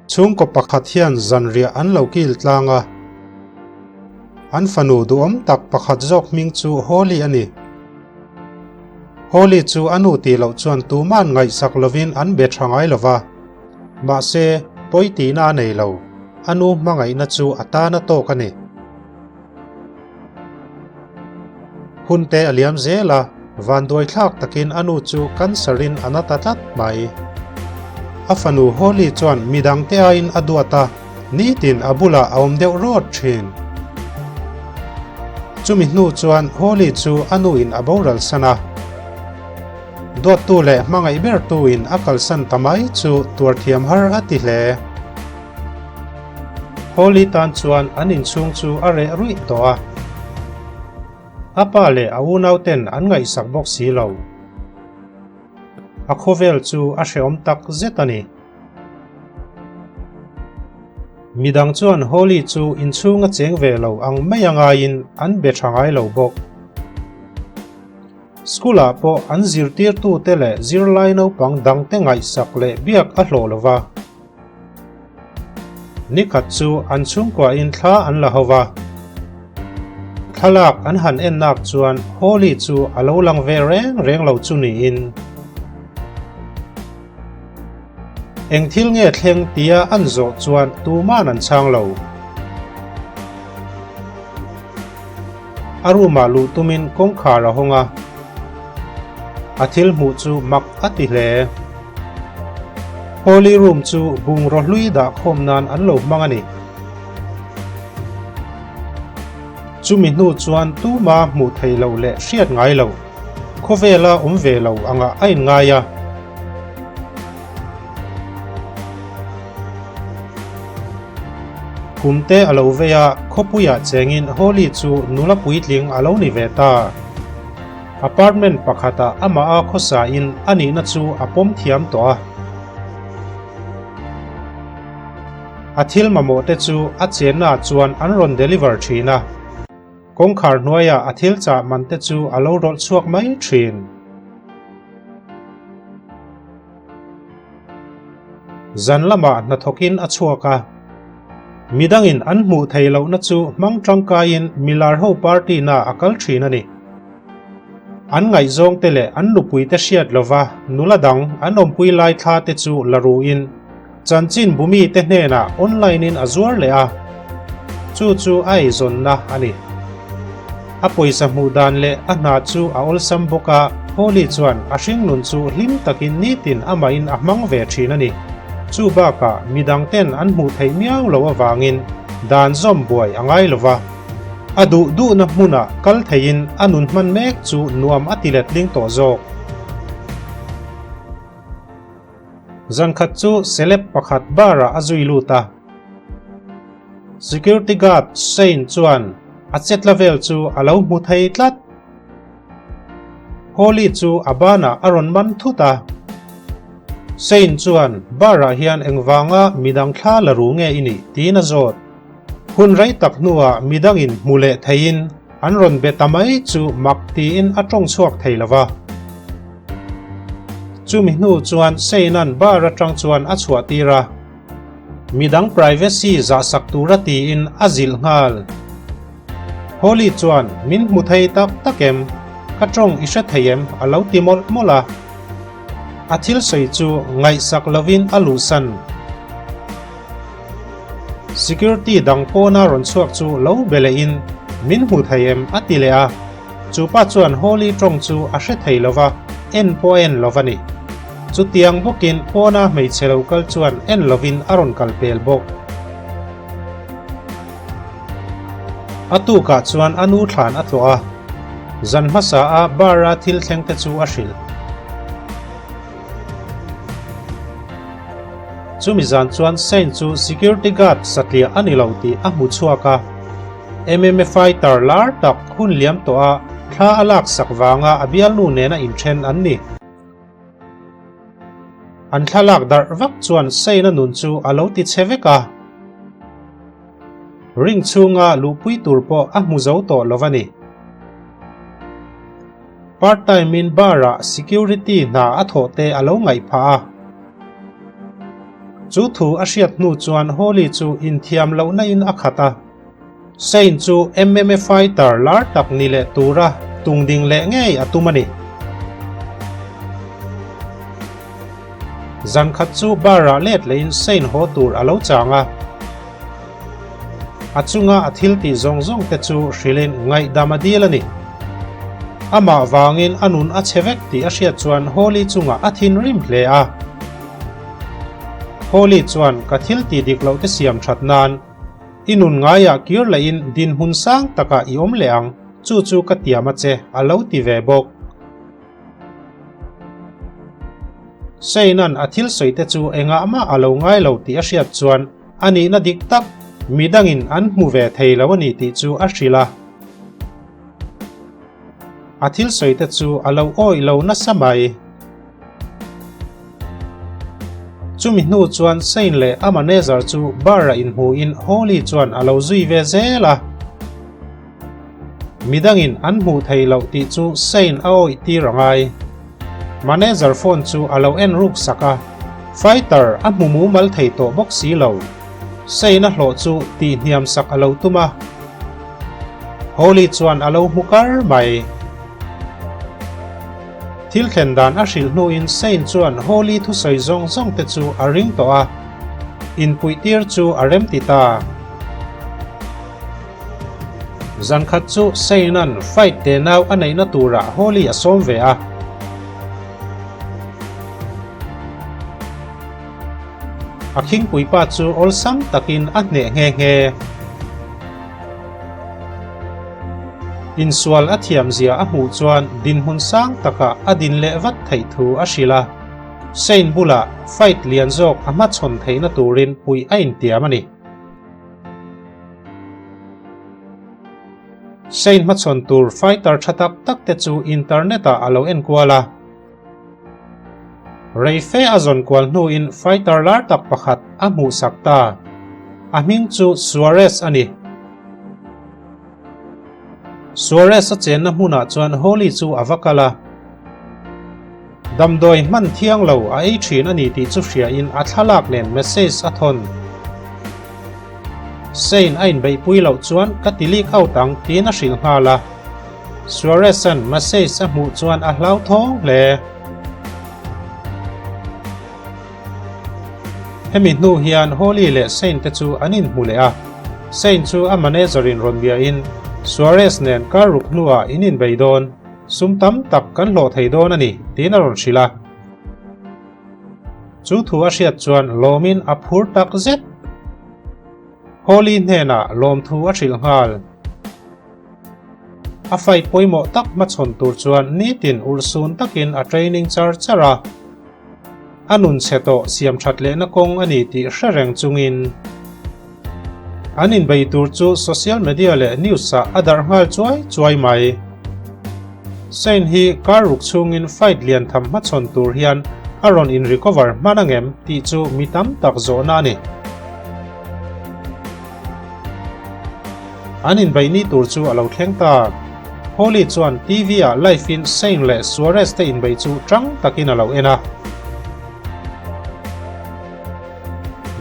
Chhungkaw pakhat hian zanriah an lo kil tlang a. An fanu duhawm tak pakhat zawk hming chu Holly a ni. Holly chu a nu tih loh chuan tuma'n ngaihsak lovin an be tha ngai lo va. Mahse, pawi tihna a nei lo. A nu hmangaihna chu a tan a tawk a ni. Hunte a liam zel a, vanduaithlak takin a nu chu cancer in a na ta tlat mai. A fanu Holly chuan midangte aiin a duat a, nitin a bulah a awm deuh rawt thin. Chumi hnu chuan Holly chu a nu in a boral san a. Duattu leh hmangaih bertu in a kalsan ta mai chu tuarthiam har a ti hle. Holly tan chuan an inchhung chu a reh ruih tawh a. A pa leh a unauten an ngaihsak bawk si lo. A khawvel chu a hrehawm tak zet a ni. Midang chuan Holly chu inchhung a cheng ve lo ang mai a ngaiin an be tha ngai lo bawk. School ah pawh an zirtirtute leh zirlai naupang dangte ngaihsak leh biak a hlawh lo va. Nikhat chu an chhungkuahin thla an la ho va. Thlalak an han en nak chuan Holly chu a lo lang ve reng reng lo chu niin. Eng thil nge thleng tia an zawh chuan tuman an chhang lo. A room ah luh tumin kawngkhar a hawng a, a thil hmuh chu mak a ti hle. Holy room chu bungraw hlui dah khawm nan an lo hmang a ni. Chumi hnu chuan tuma hmuh thei lo leh hriat ngai lo, khawvela awm ve lo angah a inngai a. Kumte a lo vei a, khawpuiah chengin Holly chu nula puitling a lo ni ve ta. Apartment pakhatah amah a khawsain a nihna chu a pawm thiam tawh a. A thil mamawh te chu a chennaah chuan an rawn deliver thin a. Kawngkhar hnuaiah a thil chah man te chu a lo rawlh chhuak mai thin. Zan lamah hnathawkin a chhuak a. Midangin an hmuh theih lohna chu hmang tangkaiin milar ho party na a kal thin a ni. An ngaihzawngte leh an nupuite hriat lova nula dang an awmpui lai thla te chu la ruin chanchin bumi te hnenah online in a zuar leh a. Chu chu a eizawnna a ni. A pawisa hmuh dan leh a hna chu a awlsam bawk a, Holly chuan a hringnun chu hlim takin nitin amahin a hmang ve thin a ni. Chu bakah midang ten an hmuh theih miau lo avangin dan zawm buai a ngai lo va. A duh duhna hmunah kal theiin a nun hman mek chu nuam a ti letling tawh zawk. Zankhat chu celeb pakhat bar ah a zui lut a. Security guard Shane chuan a chetla vel chu a lo hmu thei tlat. Holly chu a banah a rawn man thut a. Shane chuan bar ah hian engvanga midang thla la ru nge i nih tiin a zawt. Hun rei tak hnuah midangin hmu leh theiin an rawn be ta mai chu mak tiin a tawng chhuak thei lo va. Chumi hnu chuan Shane-a'n bar atang chuan a chhuah tir a. Midang privacy zahsak tura tiin a zilh nghal. Holly chuan min hmu thei tak tak em? Ka tawng i hre thei em? a lo ti mawlh mawlh a. A thil sawi chu ngaihsak lovin a luhsan. Security dang pawna rawn chhuak chu lo be lehin min hmu thei em a ti leh a, chu pa chuan Holly tawng chu a hre thei lo va, en pawh a en lo va ni. Chutiang bawkin pawna hmeichhe lo kal chuan en lovin a rawn kal pel bawk. A tukah chuan a nu thlan a tlawh a, zan hmasa a bar-a thil thleng te chu a hrilh. Chumi zan chuan Saint chu security guard satliah a ni lo tih a hmu chhuak a. MMA fighter lar tak hun liam tawh a thla a laksak vanga a bialnu nena inthen an ni. An thlalak darh vak chuan Saint-a nun chu a lo ti chhe vek a. Ring chhunga luhpui tur pawh a hmu zo tawh lo a ni. Part time in bar ah security hna a thawh te a lo ngaih phah a. Chu thu a hriat hnu chuan Holly chu inthiam lohna in a khat a. Shane chu MMA fighter lar tak ni leh tura tungding leh ngei a tum a ni. Zan khat chu bar-ah let lehin Shane haw tur a lo chang a. A chunga a thil tih zawng zawng te chu hrilhin ngaihdam a dil a ni. Amah vangin a nun a chhe vek tih a hriat chuan Holly chungah a thinrim hle a. Holly chuan ka thil tih dik loh te siam that nan i nun ngaiah kir lehin dinhmun sang takah i awm leh ang, chu chu ka tiam a che a lo ti ve bawk. Shane-a'n a thil sawi te chu engah mah a lo ngai lo tih a hriat chuan a nihna dik tak midangin an hmu ve thei lo a ni tih chu a hrilh a. A thil sawi te chu a lo awih lo nasa mai. Chumi hnu chuan Shane leh a manager chu bar-ah inhmuin Holly chuan a lo zui ve zel a. Midangin an hmuh thei loh tih chu Shane a awih tir a ngai. Manager phone chu a lo en ruk sak a, fighter a hmu mumal thei tawh bawk si lo. Shane a hlawh chu tih hniam sak a lo tum a. Holly chuan a lo hmu kar mai. Thil thlen dan a hrilh hnuin Shane chuan Holly thusawi zawng zawng te chu a ring tawh a, inpuih tir chu a remti ta. Zan khat chu Shane-a'n fight te nau a neihna turah Holly a sawm ve a. A khingpui pa chu awlsam takin a hneh nghe nghe. Insual a thiamzia a hmuh chuan dinhmun sang takah a din leh vat theih thu a hrilh a. Shane bulah fight lian zawk a hmachhawn theihna turin puih a intiam a ni. Shane hmachhawn tur fighter tha tak tak te chu internet ah a lo enkual a. Rei fe a zawn kual hnuin fighter lar tak pakhat a hmuhsak ta. A hming chu Suarez a ni. Suarez a chenna hmunah chuan Holly chu a va kal a. Damdawi hman thiang lo a ei thin a ni tih chu hriain a thlalak nen message a thawn. Shane a inbeihpui loh chuan ka ti leak out ang tiin a hrilh nghal a. Suarez-a'n message a hmuh chuan a hlauthawng hle. Hemi hnu hian Holly leh Shane te chu an inhmu leh a. Shane chu a manager-in rawn biain, Suarez nen kar ruk hnuah in inbei dawn, sum tam tak kan hlawh thei dawn a ni, tiin a rawn hrilh a. Chu thu a hriat chuan lawmin a phur tak zet. Holly hnenah lawmthu a hrilh nghal. A fight pawimawh tak hmachhawn tur chuan nitin urhsun takin a training char char a. A nun chhe tawh siam that lehna kawng a ni tih hre reng chungin an inbei tur chu social media leh news ah a darh nghal chuai chuai mai. Shane hi kar ruk chhungin fight lian tham hmachhawn tur hian a rawn in recover hman angem tih chu mi tam tak zawhna a ni. An inbeih ni tur chu a lo thleng ta. Holly chuan TV ah live in Shane leh Suarez te inbeih chu tang takin a lo en a.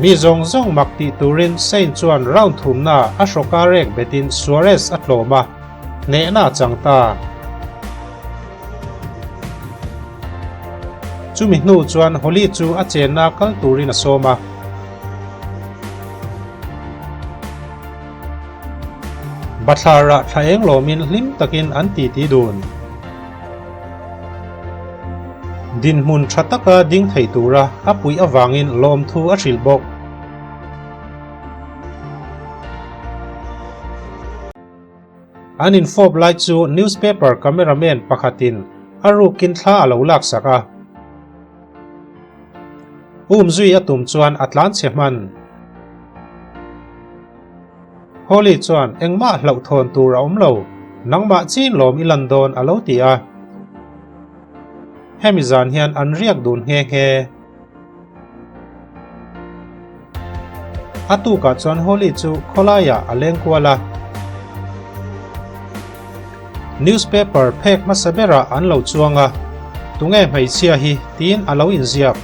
Mi zawng zawng mak tih turin Shane chuan round thumna a hrawka rek betin Suarez a tlawm a, hnehna a chang ta. Chumi hnu chuan Holly chu a chenna kal turin a sawm a. Bathlarah thla eng lawmin hlim takin an titi dun. Dinhmun tha taka ding thei tura a puih avangin lawmthu a hrilh bawk. An infawp lai chu newspaper cameraman pakhatin a rukin thla a lo laksak a. Um zui a tum chuan a tlan chhe hman. Holly chuan engmah hlauhthawn tur a awm lo, nangmah chin lawm i lan dawn a lo ti a. Hemi zan hian an riak dun nghe nghe. A tukah chuan Holly chu khawlaiah a leng kual a. Newspaper phek hmasa berah an lo chuang a, Tunge hmeichhia hi? tiin a lo inziak.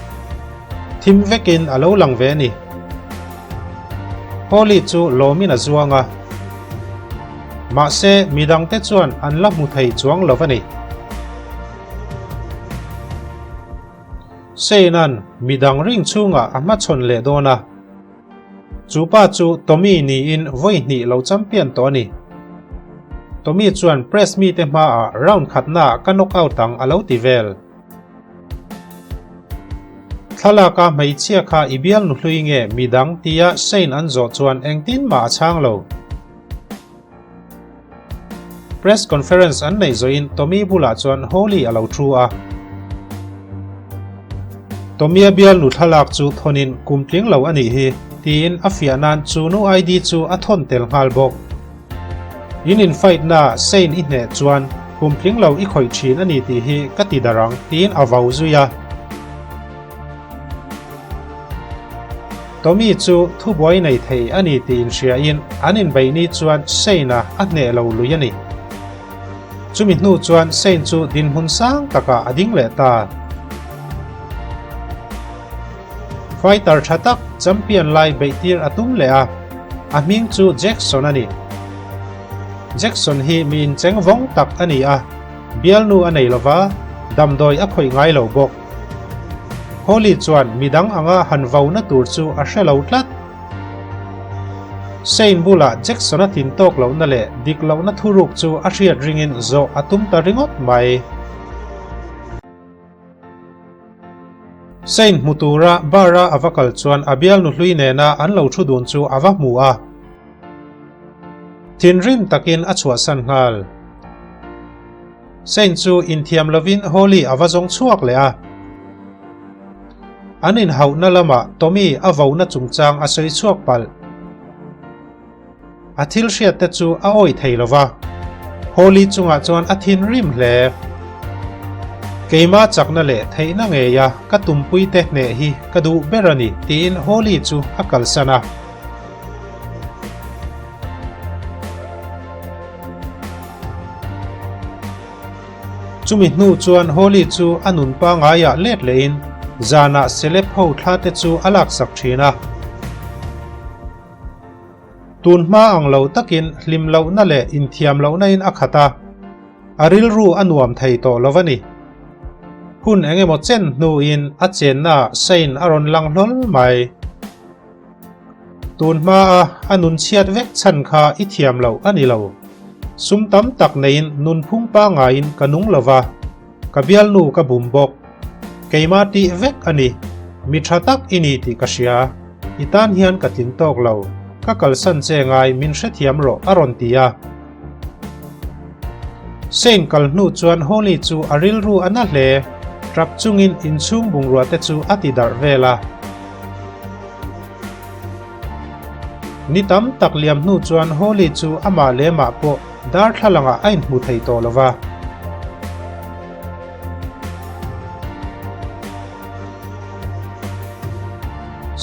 Thim vekin a lo lang ve a ni. Holly chu lawmin a zuang a. Mahse, midangte chuan an la hmu thei chuang lo a ni. Shane-a'n midang ring chhungah a hmachhawn leh dawn a. Chu pa chu Tommy niin vawi hnih lo champion tawh a ni. Tommy chuan press mite hmaah round khatnaah ka knock out ang a lo ti vel. Thlalaka hmeichhia kha i bial nu hlui nge midang tia Shane an zawh chuan engtin mah a chhang lo. Press conference an neih zawhin Tommy bulah chuan Holly a lo thu a. Tommy-a bialnu thlalak chu thawnin kum tling lo a nih hi, tiin a fiah nan chu nu ID chu a thawn tel nghal bawk. In in-fight na Shane i hneh chuan kum tling lo i khawih thin a ni tih hi ka ti darh ang, tiin a vau zui a. Tommy chu thubuai nei thei a ni tih inhriain an inbeih ni chuan Shane-a a hneh lo lui a ni. Chumi hnu chuan Shane chu dinhmun sang takah a ding leh ta. Fighter tha tak champion lai beihtir a tum leh a, a hming chu Jackson a ni. Jackson hi mi incheng vawng tak a ni a, bialnu a nei lova, damdawi a khawih ngai lo bawk. Holly chuan midang anga han vauna tur chu a hre lo tlat. Shane bulah Jackson-a tlin tawk lohna leh dik lohna thuruk chu a hriat ringin zawh a tum ta ringawt mai. Shane hmu tura bar-a a va kal chuan a bialnu hlui nena an lo thu dun chu a va hmu a. Thinrim takin a chhuahsan nghal. Shane chu inthiam lovin Holly a va zawng chhuak leh a. An inhauhna lamah Tommy a vona chungchang a sawi chhuak palh. A thil hriat te chu a awih thei lo va. Holly chungah chuan a thinrim hle. Keima chakna leh theihna ngeia ka tumpuite hneh hi ka duh ber a ni, tiin Holly chu a kalsan a. Chumi hnu chuan Holly chu a nun pangaiah let lehin zanah celeb ho thla te chu a laksak thin a. Tun hma ang lo takin hlim lohna leh inthiam lohna in a khat a, a rilru a nuam thei tawh lo a ni. Hun eng emaw chen hnuin a chennaah Shane a rawn lang hlawl mai. Tun hmaa a nun chhiat vek chhan kha i thiam loh a ni lo. Sum tam tak neiin nunphung pangaiin ka nung lo va, ka bialnu ka bum bawk. Keimah tih vek a ni, mi tha tak i ni tih ka hria. I tan hian ka tling tawk lo, ka kalsan che ngai min hrethiam rawh a rawn ti a. Shane kal hnu chuan Holly chu a rilru a na hle, tap chungin inchhung bungrua te chu a ti darh vel a. Ni tam tak liam hnu chuan Holly chu amah leh mah pawh darthlalangah a inhmu thei tawh lo va.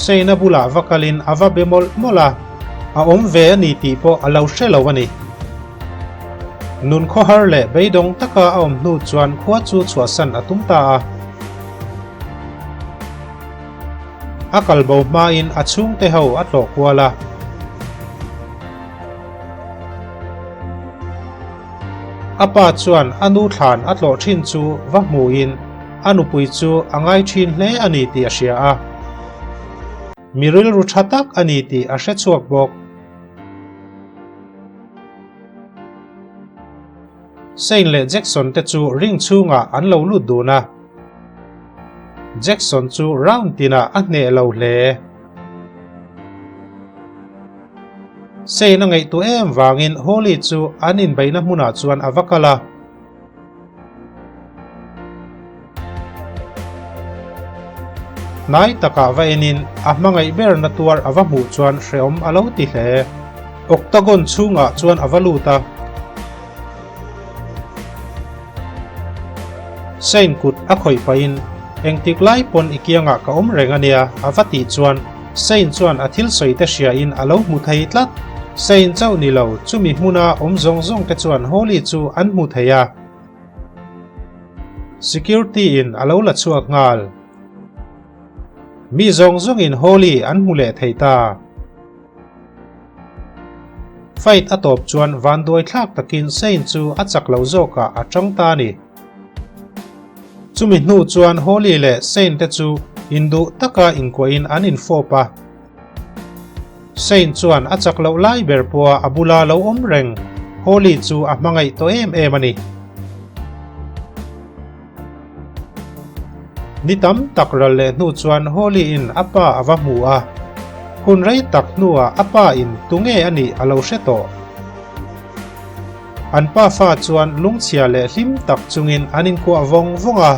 Shane-a bulah va kalin a va be mawlh mawlh a, a awm ve a ni tih pawh a lo hre lo a ni. Nun khawhar leh beidawng taka a awm hnu chuan khua chu chhuahsan a tum ta a. A kal bo hmain a chhungte ho a tlawh kual a. A pa chuan a nu thlan a tlawh thin chu va hmuhin a nupui chu a ngai thin hle a ni tih a hria a. Mi rilru tha tak a ni tih a hre chhuak bawk. Shane leh Jackson te chu ring chhungah an lo lut dun a. Jackson chu round tinah a hneh lo hle. Shane a ngaihtuah em vangin Holly chu an inbeihna hmunah chuan a va kal a. Hnai takah va enin a hmangaih berna tuar a va hmuh chuan hrehawm a lo ti hle. Octagon chhungah chuan a va lut a. Shane kut a khawih pahin, Engtik lai pawn i kiangah ka awm reng a nia, a va tih chuan Shane chuan a thil sawi te hriain a lo hmu thei tlat. Shane chauh ni lo, chumi hmuna awm zawng zawng te chuan Holly chu an hmu thei a. Security in a lo la chhuak nghal. Mi zawng zawngin Holly an hmu leh thei ta. Fight a tawp chuan vanduai thlak takin Shane chu a chak lo zawkah a tang ta a ni. Chumi hnu chuan Holly leh Shane te chu induh taka inkuahin an infawp a. Shane chuan a chak loh lai ber pawha a bula lo awm reng Holly chu a hmangaih tawh em em a ni. Ni tam tak ral leh hnu chuan Holly in a pa a va hmu a, hun rei tak hnuah a pa in tunge a nih a lo hre tawh. An pa fa chuan lungchhia leh hlim tak chungin an inkuah vawng vawng a.